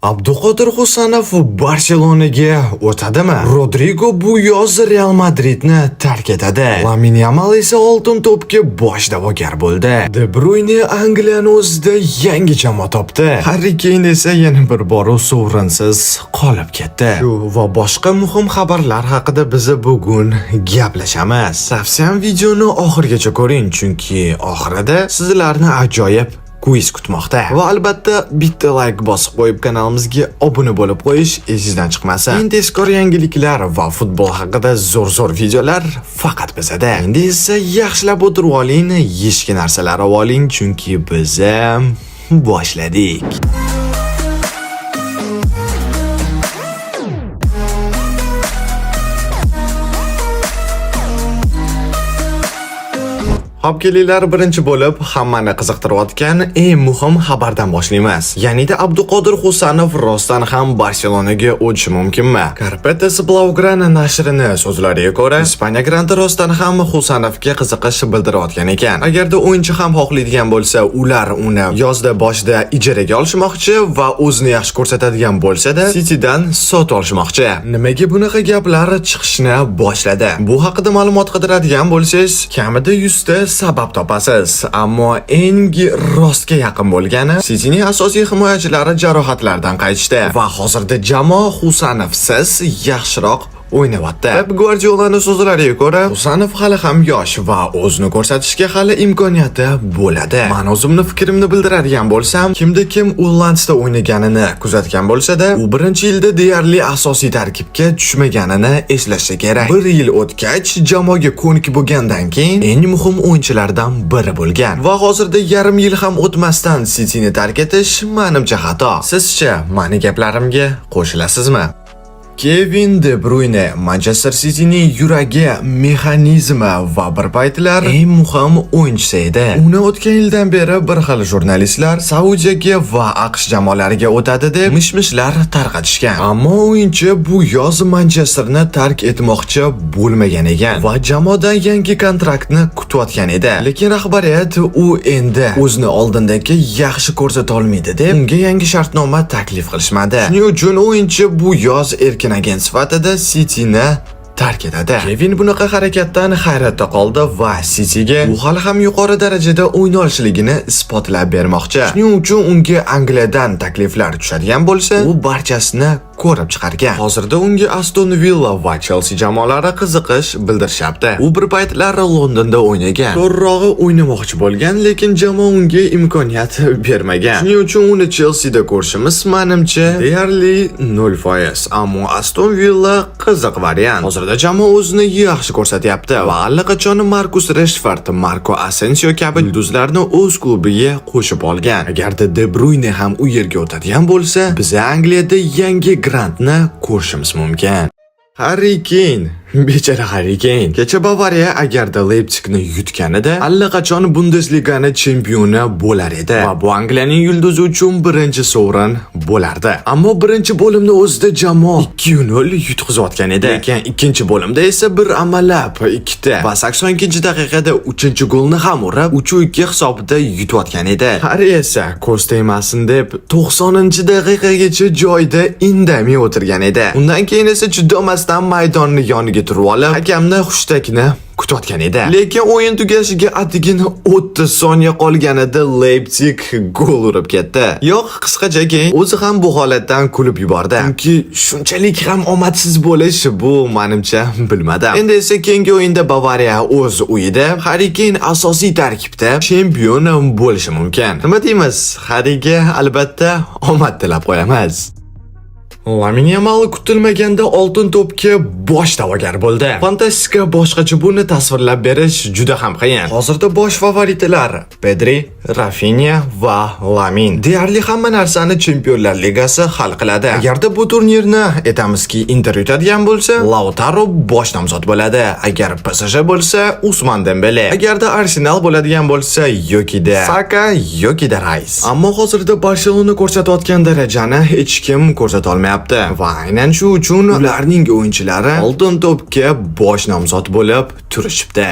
Abduqodir Husanov Barselonaga o'tadimi? Rodrigo bu yoz Real Madridni tark etadi. Lamin Yamal esa oltin to'pga bosh da'vogar bo'ldi. De Bruyne Angliyani o'zida yangi jamoa topdi. Harri Kane esa yana bir bor sovrinsiz qolib ketdi. Shu va boshqa muhim xabarlar haqida biz bugun gaplashamiz. Tavsiyam videoni oxirigacha ko'ring, chunki oxirida sizlarni ajoyib quiz kutmoqda. Va albatta bitta like bosib qo'yib kanalimizga obuna bo'lib qo'yish esingizdan chiqmasin. Eng tezkor yangiliklar va futbol haqida zo'r-zo'r videolar faqat bizada. Endi esa yaxshilab o'tirib oling, yeyishga narsalar oling, chunki biz ham boshladik. Hop, kelinglar, birinchi bo'lib hammani qiziqtirayotgan eng muhim xabardan boshlaymiz. Ya'ni-da Abduqodir Husanov rostdan ham Barselonaga o'tishi mumkinmi? Carpetes Blaugrana nashrini so'zlariga ko'ra, Ispaniya granti rostdan ham Husanovga qiziqish bildirayotgan ekan. Agarda o'yinchi ham xohlaydigan bo'lsa, ular uni yozda boshida ijaraga olishmoqchi va o'zini yaxshi ko'rsatadigan bo'lsa-da, Citydan sotib olishmoqchi. Nimaga bunaqa gaplar chiqishni boshladi? Bu haqida ma'lumot qidiradigan bo'lsangiz, kamida 100 ta sabab topasiz. Ammo eng rostga yaqin bo'lgani Cityning asosiy himoyachilari jarohatlardan qaytishdi va hozirda jamoa Husanovsiz yaxshiroq o'ynayapti. Pep Guardiolani so'zlariga ko'ra, Husanov hali ham yosh va o'zini ko'rsatishga hali imkoniyati bo'ladi. Men o'zimni fikrimni bildiradigan bo'lsam, kimda kim Ullansda o'ynaganini kuzatgan bo'lsa-da, u birinchi yilda deyarli asosiy tarkibga tushmaganini eslashsa kerak. Bir yil o'tgach, jamoaga ko'nikib bo'lgandan keyin eng muhim o'yinchilardan biri bo'lgan. Va hozirda yarim yil ham o'tmasdan Cityni tark etish menimcha xato. Sizchi, meni gaplarimga qo'shilasizmi? Kevin De Bruyne Manchester Cityning yuragi, mexanizmi va bir paytlar eng muhim o'yinchisi edi. Uni o'tgan yildan beri bir xil jurnalistlar Saudiyaga va AQSh jamoalariga o'tadi deb mish-mishlar tarqatishgan. Ammo o'yinchi bu yoz Manchesterni tark etmoqchi bo'lmagan ekan va jamoadan yangi kontraktni kutayotgan edi. Lekin rahbariyat u endi o'zini oldindagi yaxshi ko'rsata olmaydi deb unga yangi shartnoma taklif qilishmadi. Shuning uchun o'yinchi bu yoz erkin agent sifatida Cityni tark etadi. Kevin bunaqa harakatdan hayratda qoldi va Cityga u hali ham yuqori darajada o'yna olishligini isbotlab bermoqchi. Shuning uchun unga Angliyadan takliflar tushadigan bo'lsa, u barchasini ko'rib chiqargan. Hozirda unga Aston Villa va Chelsea jamoalari qiziqish bildirishyapti. U bir paytlar Londonda o'ynagan. To'g'rirog'i o'ynamoqchi bo'lgan, lekin jamoa unga imkoniyat bermagan. Shuning uchun uni Chelseada ko'rishimiz menimcha deyarli 0%. Ammo Aston Villa qiziq variant. Hozirda jamoa o'zini yaxshi ko'rsatyapti va allaqachon Marcus Rashford, Marco Asensio kabi yulduzlarni o'z klubiga qo'shib olgan. Agarda De Bruyne ham u yerga o'tadigan bo'lsa, biz Angliyada yangi grantni ko'rishimiz mumkin. Harri Kane, bechora Harri Kane. Kecha Bavariya agarda Leipzigni yutganida, allaqachon Bundesligani chempioni bo'lar edi va bu Angliyaning yulduzi uchun birinchi sovrin bo'lardi. Ammo birinchi bo'limda o'zida jamoa 2-0 yutqizayotgan edi. Lekin ikkinchi bo'limda esa bir amallab ikkita va 82-daqiqada 3-golni ham urib, 3-2 hisobida yutayotgan edi. Harri esa ko'z tegmasin deb 90-daqiqagacha joyida indamay o'tirgan edi. Undan keyin esa chidamasdan maydonni yoniga turib olib, hakamni hushtakni kutayotgan edi. Lekin o'yin tugashiga atigi 30 soniya qolganida Leipzig gol urib ketdi. Yo'q, qisqacha keyin o'zi ham bu holatdan kulib yubordi. Chunki shunchalik ham omadsiz bo'lish bu menimcha bilmadim. Endi esa keyingi o'yinda Bavariya o'z uyida Harri Kane asosiy tarkibda chempion bo'lishi mumkin. Nima deymiz? Harriga albatta omad tilab qo'yamiz. Lamin Yamal kutilmaganda oltin to'pga bosh da'vogar bo'ldi. Fantastika, boshqacha buni tasvirlab berish juda ham qiyin. Hozirda bosh favoritlar Pedri, Rafinha va Lamin. Deyarli hamma narsani Chempionlar Ligasi hal qiladi. Agarda bu turnirni aytamizki Inter yutadigan bo'lsa, Lautaro bosh nomzod bo'ladi. Agar PSG bo'lsa, Usman Dembele. Agarda Arsenal bo'ladigan bo'lsa, yokida Saka yokida Rice. Ammo hozirda Barselona ko'rsatayotgan darajani hech kim ko'rsata olmayapti va aynan shu uchun ularning o'yinchilari oltin to'pga bosh nomzod bo'lib turishibdi.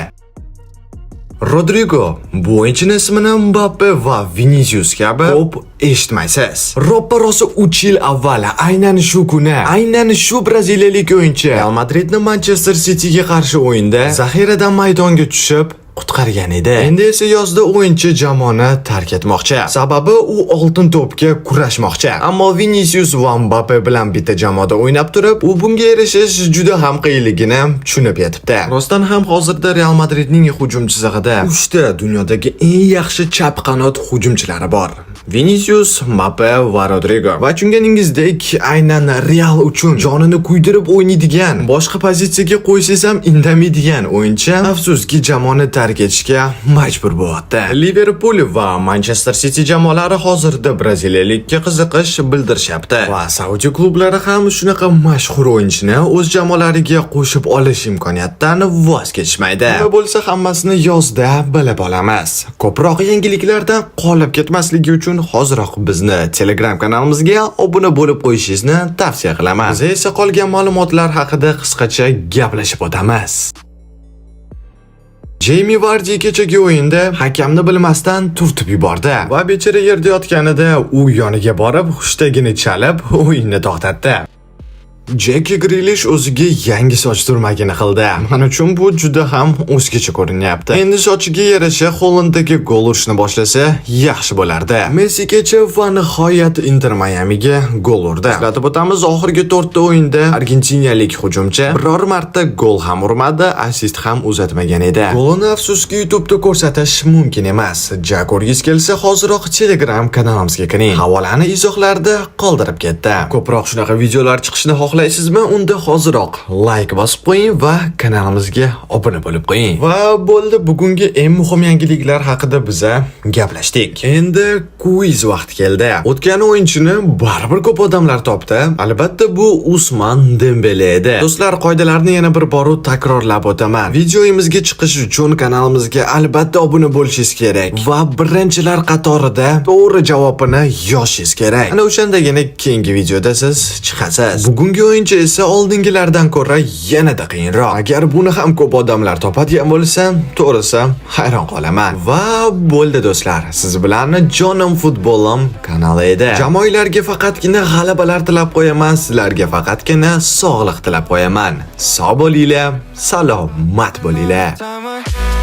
Rodrigo, bu o'yinchini ismini Mbappe va Vinicius kabi ko'p eshitmaysiz. Roppa rosa 3 yil avval aynan shu kuni, aynan shu braziliyalik o'yinchi Real Madridni Manchester Cityga qarshi o'yinda zaxiradan maydonga tushib qutqargan edi. Endi esa yozda o'yinchi jamoani tark etmoqchi. Sababi, u Oltin to'pga kurashmoqchi. Ammo Vinicius va Mbappe bilan bitta jamoada o'ynab turib, u bunga erishish juda ham qiyinligini tushunib yetibdi. Rostdan ham, hozirda Real Madridning hujum chizig'ida 3 ta dunyodagi eng yaxshi chap qanot hujumchilari bor: Vinicius, Mbappe va Rodrigo. Va tushunganingizdek, aynan Real uchun jonini kuydirib o'ynaydigan, boshqa pozitsiyaga qo'ysangiz ham indamaydigan o'yinchi afsuski jamoani tark etishga majbur bo'lyapti. Liverpool va Manchester City jamoalari hozirda braziliyalikka qiziqish bildirishyapti. Va Saudiya klublari ham shunaqa mashhur o'yinchini o'z jamoalariga qo'shib olish imkoniyatidan voz kechishmaydi. Nima bo'lsa, hammasini yozda bilib olamiz. Ko'proq yangiliklardan qolib ketmasligi uchun hoziroq bizni Telegram kanalimizga obuna bo'lib qo'yishingizni tavsiya qilaman. Biz esa qolgan ma'lumotlar haqida qisqacha gaplashib o'tamiz. Jeymi Vardi kechagi o'yinda hakamni bilmasdan turtib yubordi va bechora yerda yotganida u yoniga borib, hushtagini chalib, o'yinni to'xtatdi. Jeki Grilish o'ziga yangi soch turmagini qildi. Men uchun bu juda ham o'zgacha ko'rinyapti. Endi sochiga yarasha Hollanddagi gol urishni boshlasa, yaxshi bo'lardi. Messi kecha va nihoyat Inter Mayamiga gol urdi. Eslatib o'tamiz, oxirgi to'rtta o'yinda argentinalik hujumchi biror marta gol ham urmadi, assist ham uzatmagan edi. Golini afsuski YouTube'da ko'rsatish mumkin emas. Ja ko'rgingiz kelsa, hoziroq Telegram kanalimizga kiring. Havolani izohlarda qoldirib ketdi. Ko'proq shunaqa videolar chiqishini xohlaysizmi? Unda hoziroq like bosib qo'ying va kanalimizga obuna bo'lib qo'ying. Va bo'ldi, bugungi eng muhim yangiliklar haqida biza gaplashdik. Endi quiz vaqti keldi. O'tgan o'yinchini baribir ko'p odamlar topdi. Albatta, bu Usman Dembele edi. Do'stlar, qoidalarni yana bir bor takrorlab o'taman. Videoyimizga chiqish uchun kanalimizga albatta obuna bo'lishingiz kerak va birinchilar qatorida to'g'ri javobini yozishingiz kerak. Ana o'shandagina keyingi videoda siz chiqasiz. Bugungi o'yinchi esa oldingilardan ko'ra yanada qiyinroq. Agar buni ham ko'p odamlar topadigan bo'lsa, to'g'risi, hayron qolaman. Va bo'ldi, do'stlar. Siz bilan Jonim Futbolim kanali edi. Jamoalarga faqatgina g'alabalar tilab qo'yaman, sizlarga faqatgina sog'liq tilab qo'yaman. Sog' bo'linglar, salomat bo'linglar. Time I